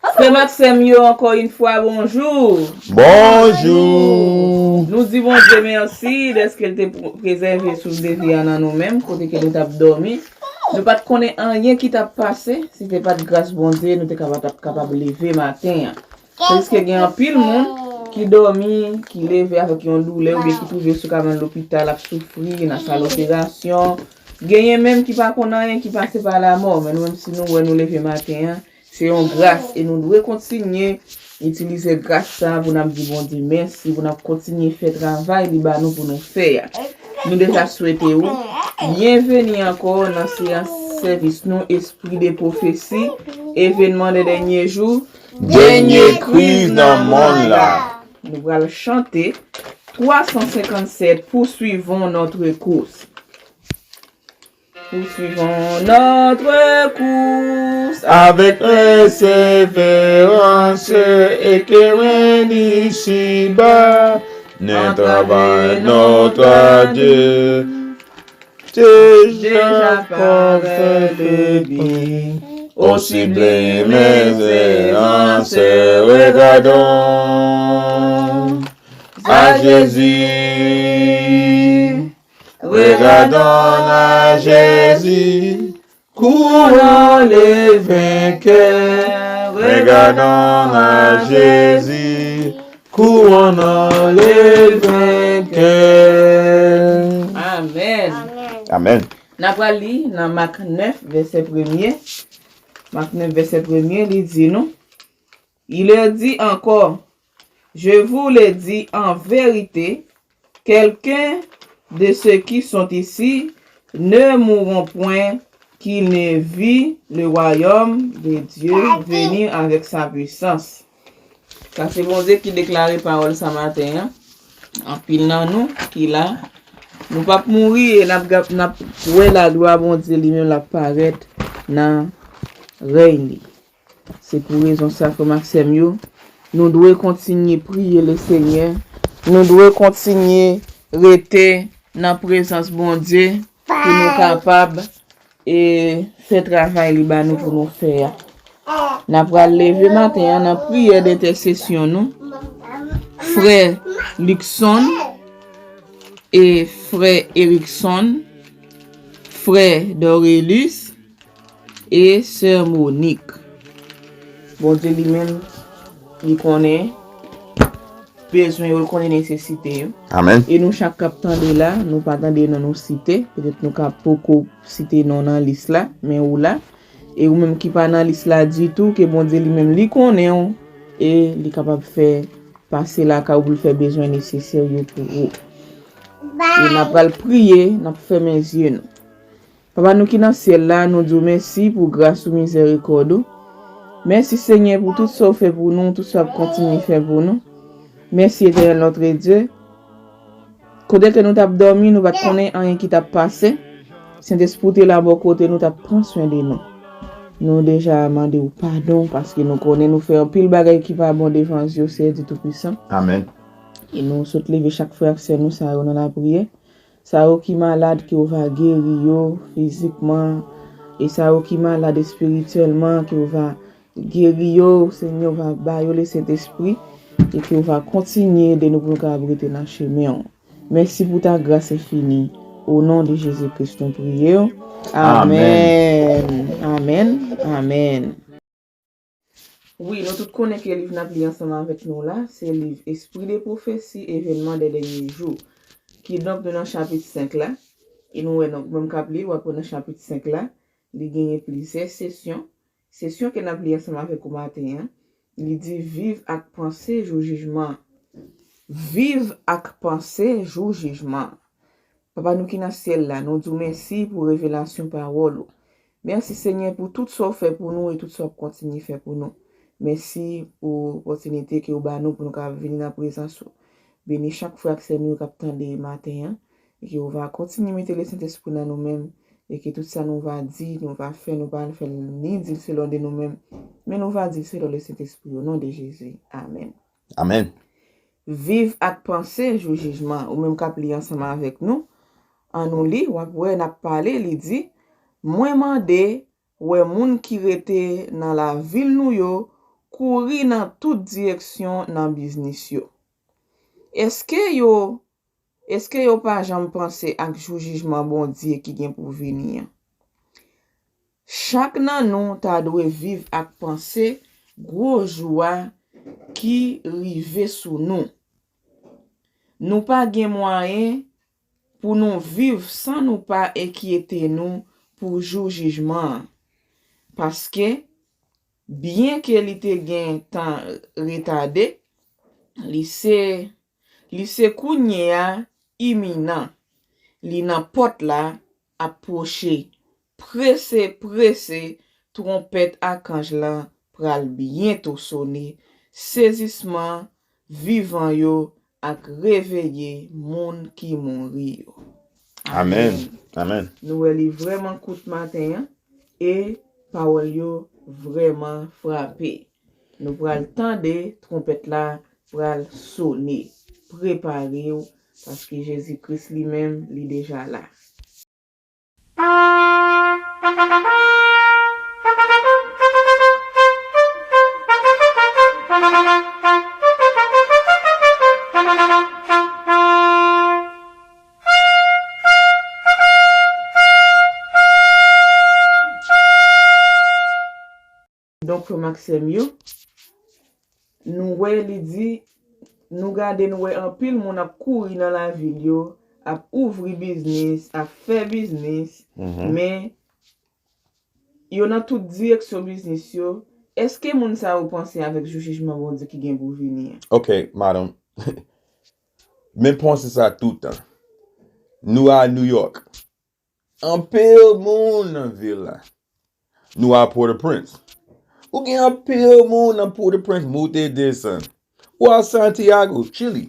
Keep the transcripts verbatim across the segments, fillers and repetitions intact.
Frè m ak sè m yo, ankò yon fwa, bonjou. Bonjou. Nou di Bondye mèsi dèske l te prezève souf de vi a nan nou menm, kote ke nou t ap dòmi. Nou pa t konnen anyen ki t ap pase. Si se pa t gras Bondye, nou te ka pa t ap kapab leve maten an. Paske gen anpil moun ki dòmi, ki leve avèk yon doulè oubyen ki twouve sou kabann lopital ap soufri nan sal operasyon. Genyen menm ki pa konn anyen, ki pase pa lamò. Men nou menm, si nou wè nou leve maten an, se yon gras e nou dwe kontinye itilize gras sa a pou n ap di Bondye mèsi, pou n ap kontinye fè travay li ba nou pou nou fè a. Nou deja swete w byenveni ankò nan seyans sèvis nou, Espri de Pwofesi, Evenman de Dènye Jou, Dènye Kriz nan Monn la. Nou pral chante twa san senkann sèt, Poursuivons notre course. Poursuivons notre course avec persévérance et que rien ici-bas ne travaille notre Dieu. Déjà parfait le but, au sublime espérance, regardons à Jésus. Regardons à Jésus, courons les vainqueurs. Regardons à Jésus, courons les vainqueurs. Amèn. Amèn. N ap pral li nan Mak nèf, vèsè premye. Mak nèf, vèsè premye, li di nou, Il leur dit encore, Je vous le dis en vérité, quelqu'un de ceux qui sont ici ne mourront point, qu'il ne vit le royaume de Dieu venir avec sa puissance. Sa se Bondye ki deklare pawòl sa maten an. Anpil nan nou ki la, nou p ap mouri e n ap, n ap wè laglwa Bondye li menm l ap parèt nan rèy li. Se pou rezon sa, frè m ak sè m yo, nou dwe kontinye priye Lesenyè. Nou dwe kontinye rete nan prezans Bondye pou nou kapab e fè travay li ba nou pou nou fè a. N ap pral leve maten an nan priyè dentèsesyon nou. Frè Luckson e frè Erickson, frè Dorelus, e sè Monique. Bondye li menm, li konnen bezwen yo, li konnen nesesite yo. Amèn. E nou chak k ap tande la, nou pa tande non nou site, petèt nou ka poko site non nan lis la, men ou la. E ou menm ki pa nan lis la ditou, ke Bondye li menm li konnen w, e li kapab fè pase lakay ou pou l fè bezwen nesesè yo pou ou. E n ap pral priye, n ap fèmen zye nou. Papa nou ki nan syèl la, nou di w mèsi pou gras ou, mizèrikòd ou. Mèsi, Senyè, pou tout sa w fè pou nou, tout sa w ap kontinye fè pou nou. Mèsi, Etènèl notre Dieu. Kote ke nou t ap dòmi, nou pa t konnen anyen ki t ap pase. Sentespri w te la bò kote nou, t ap pran swen de nou. Nou deja mande w padon paske nou konnen nou fè anpil bagay ki pa bon devan zye w, Seyè Dye Toupisan. Amèn. E nou sot leve chak frè ak sè nou sa yo nan lapriyè. Sa yo ki malad, ke w va geri yo fizikman. E sa yo ki malad espirityèlman, ke w va geri yo, Senyè, w va ba yo Lesentespri. E ke w va kontinye ede nou pou nou kapab rete nan chemen w. Mèsi pou ta gras enfini. O non de Jezi Kris, nou priye w. Amèn. Amèn. Amèn. Amèn. Wi, nou tout konnen ke liv n ap li ansanm avèk nou la, se liv Esprit de prophétie, événements des derniers jours. Kidonk, nou nan chapit senk la. E nou wè, donk, menm k ap li, w ap wè nan chapit senk la, li genyen plizyè sesyon. Sesyon ke n ap li ansanm avèk ou maten an, li di, Viv ak panse jou jijman. Viv ak panse jou jijman. Papa nou ki nan syèl la, nou di w mèsi pou revelasyon pawòl ou. Mèsi, Senyè, pou tout sa w fè pou nou e tout sa w ap kontinye fè pou nou. Mèsi pou opòtinite ke w ba nou pou nou kapab vini nan prezans ou. Beni chak frè ak sè nou yo k ap tande maten an, e ke w va kontinye mete Lesentespri nan nou menm, e ke tout sa nou va di, nou va fè, nou pa fè l ni di l selon de nou menm, men nou va di l selon Lesentespri, o non de Jezi. Amèn. Amèn. Viv ak panse jou jijman, ou menm k ap li ansanm avèk nou. An nou li, w ap wè, n ap pale, li di, Mwen mande, wè moun ki rete nan lavil nou yo, kouri nan tout direksyon nan biznis yo. Èske yo, èske yo pa janm panse ak jou jijman Bondye ki gen pou vini an? Chak nan nou ta dwe viv ak panse gwo jou a ki rive sou nou. Nou pa gen mwayen pou nou viv san nou pa enkyete nou pou jou jijman an. Paske, byenke li te gen tan retade, li se, li se kounye a iminan. Li nan pòt la ap pwoche. Prese, prese, twonpèt akanj lan pral byento sone. Sezisman vivan yo ak reveye moun ki mouri yo. Amèn. Amèn. Nou wè li vrèman kout maten an e pawòl yo vrèman frape. Nou pral tande twonpèt la pral sone. Prepare w, paske Jezi Kris li menm, li deja la. Donk, frè m ak sè m yo, nou wè li di, nou gade, nou wè anpil moun ap kouri nan lavil yo, ap ouvri biznis, ap fè biznis, men yo nan tout direksyon biznis yo. Èske moun sa yo panse avèk jou jijman Bondye ki gen pou vini an? Ok, madanm. Men panse sa toutan. Nou a New York. Anpil moun nan vil la. Nou a Port-au-Prince. Ou gen anpil moun nan Port-au-Prince moute desann. Ou a Santiago, Chile.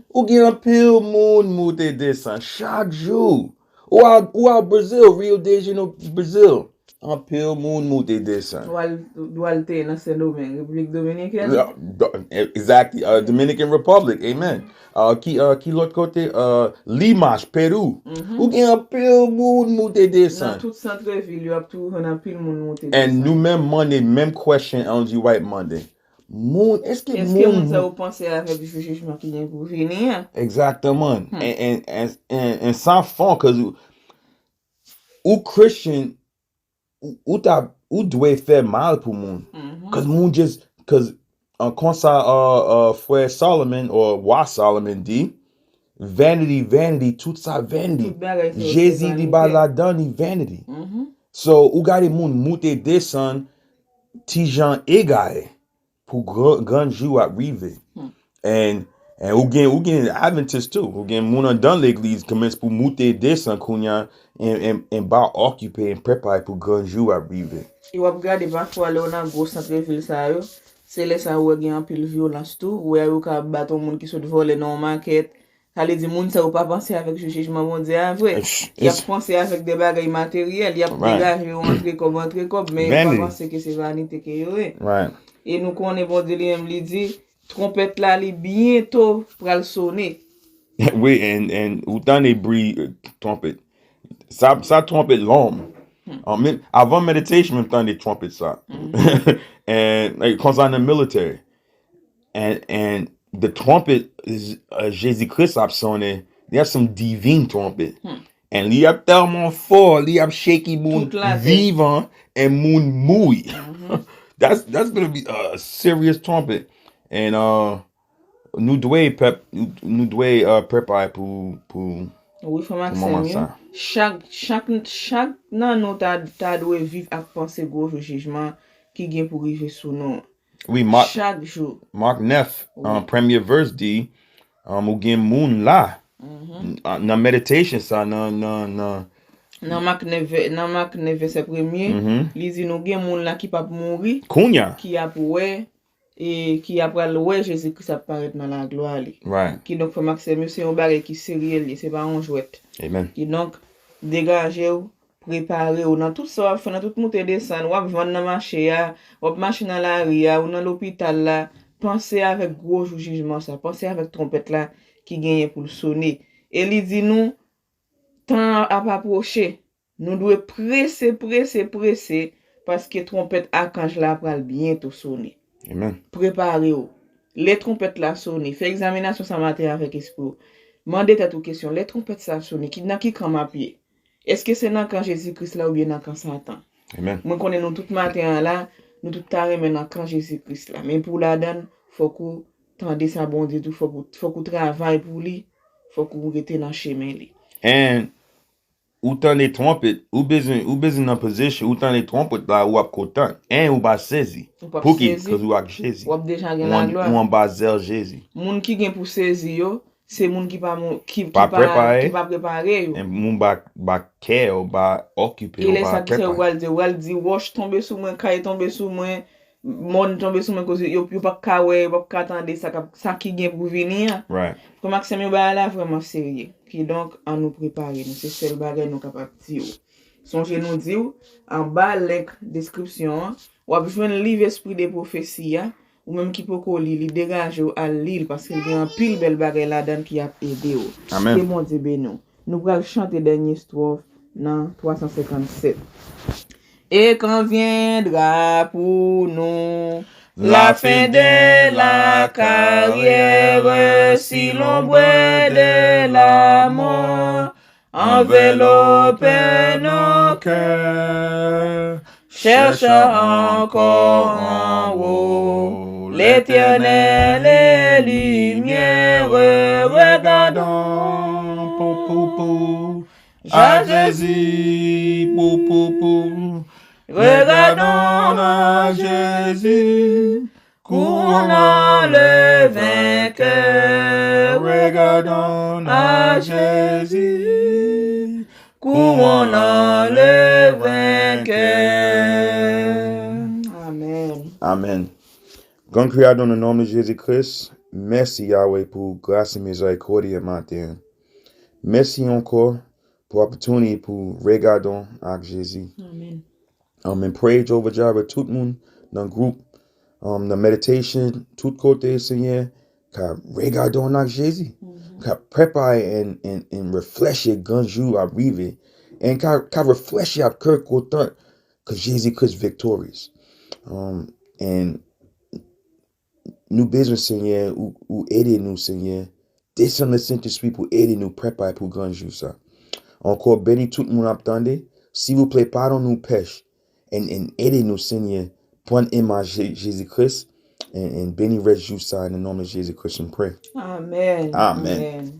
Ou gen anpil moun moute desann chak jou. Ou a, ou a Brazil, Rio de Janeiro, Brazil. Anpil moun moute desann. Dwal, Dwal te nan Sendomeng, Repiblik Dominikèn. Yeah, do- exactly. Uh, Dominican Republic, amen. Uh, ki, uh, ki lòt kote? Uh, Limache, Peru. Ou gen anpil moun moute desann. Nan tout sant vil yo ap toujou jwenn anpil moun moute desann. And nou menm mande menm question Ellen G. White mande. Moun, èske moun... Èske moun sa yo panse avèk jou jijman ki gen pou vini an? Exactement. And, and, and, and, and sa fon, cause ou Christian, ou, ou ta, ou dwe fè mal pou moun. Cause moun just, cause, uh, konsa, uh, uh, frè Solomon, or wa Solomon di, vanity, vanity, tout sa vanity. Jezi li ba ladan li vanity. So, ou gade moun moute desann, ti jan egare. Pou gran, gran jou ap rive. And, and ou gen, ou gen Adventist tou. Ou gen moun andan legliz kòmanse pou moute desann kounya and, and, and ba okipe and prepare pou gran jou ap rive. E w ap gade pafwa lè w nan gwo sant vil sa yo, se lè sa ou wè gen anpil vyolans tou, ou wè yo ka bat yon moun ki sot vòlè nan yon makèt, sa vle di moun sa yo pa panse avèk jou jijman Bondye a vre. Y ap panse avèk de bagay materyèl, y ap degaje yo antre kòb antre kòb, men yo pa panse ke se vanite ke yo ye. E nou konnen Bondye li menm li di, twonpèt la li byento pral sone. Wi, and, and ou tande bri twonpèt. Sa, sa twonpèt long. Avan meditation, m tande twonpèt sa. And, like, konsa nan military. And, and the trumpet, uh, Jezi Kris ap sonnen, li ap se yon divin twonpèt. And li ap tèlman fò, li ap shake moun vivan and moun mouri. That's, that's gonna be a serious trumpet. And, uh, nou dwe pèp, nou dwe, uh, prepare pou, pou, Wi, frè m ak sè m yo. Chak, chak, chak nan nou ta, ta dwe viv ak panse gwo jou jijman ki gen pou rive sou nou. Wi, Mark, Chak jou. Mark nèf, um, premye verse di, um, ou gen moun la, n- nan meditation sa, nan, nan, nan, Nan Mak nèf, vè- nan Mak nèf vèsè premye, li di nou gen moun la ki p ap mouri, kounya, ki ap wè, e ki ap pral wè Jezi Kris ap parèt nan laglwa li. Right. Kidonk, frè m ak sè m yo, se yon bagay ki serye l ye, se pa yon jwèt. Amen. Kidonk, degaje w, prepare w nan tout sa w ap fè, nan tout moute desann, w ap vann nan mache a, w ap mache nan lari a, ou nan lopital la, panse avèk gwo jou jijman sa, panse avèk twonpèt la ki genyen pou l sone. E li di nou, tan an ap apwoche, nou dwe prese, prese, prese, paske twonpèt akanj la pral byento sone. Amen. Prepare w. Lè twonpèt la sone, fè egzaminasyon sa maten avèk espri w. Mande tèt ou kesyon, lè twonpèt sa sone, ki, nan ki kan m ap ye? Èske se nan kan Jezi Kris la oubyen nan kan Satan? Amen. Mwen konnen nou tout maten an la, nou tout ta renmen nan kan Jezi Kris la. Men pou w ladan l, fòk ou tande sa Bondye di w, fòk ou, fòk ou travay pou li, fòk ou rete nan chemen li. And ou tande twonpèt, ou bezwen, ou bezwen nan position, ou tande twonpèt la, ou ap kontan. And ou pa sezi. Ou p ap sezi. Pouki? 'Cause ou ak Jezi. W ap deja gen laglwa. Ou anba zèl Jezi. Moun ki gen pou sezi yo, se moun ki pa, ki, ki pa prepare yo. And moun ba, ba kè yo, ba okipe yo, ba prepare. E lè sa ki fè yo pral di, yo pral di, wòch tonbe sou mwen, kay tonbe sou mwen, mòn tonbe sou mwen, koze yo, yo p ap ka wè, yo p ap ka tande sa k ap, sa ki gen pou vini an. Right. Frè m ak sè m yo, bagay la vrèman serye. Kidonk, ann nou prepare nou. Se sèl bagay nou kapab di w. Sonje nou di w, anba link description an, w ap jwenn liv Esprit de Prophétie a, ou menm ki poko li, li degaje w al li l, paske l gen anpil bèl bagay ladan l ki ap ede w. Amen. Ke Bondye beni w. Nou pral chante dènye stwòf nan twa san senkann sèt. Et quand viendra pour nous la fin de la carrière, si l'ombre de la mort enveloppe nos cœurs, cherchons encore en haut l'éternelle lumière, regardons pour, pour, pour, à Jésus, pour, pour, pour. Regardons à Jésus, courons le vainqueur. Regardons à Jésus, courons le vainqueur. Amen. Amen. Grann Kreyadò, nan non de Jezi Kris, mèsi Yahweh pou gras e mizerikòd maten. Mèsi ankò pou opportunity pou regardon ak Jezi. Amen. Um, and pray Jehovah Jireh, tout moun nan gwoup, um, nan meditation, tout kote, Senyè, ka regardon ak Jezi, ka prepare and, and, and reflechi gran jou ap rive, and ka, ka reflechi ak kè kontan, ke Jezi Kris victorious. Um, and nou bezwen, Senyè, ou, ou ede nou, Senyè. Desann Lesentespri pou ede nou prepare pou gran jou sa. Ankò, beni tout moun ap tande. Silvouplè, padone nou pèch. And, and ede nou, Senyè, pran imaj Je-, Jezi Kris. And, and beni rès jou sa, in the name of Jesus Christ, we pray. Amen. Amen. Amen.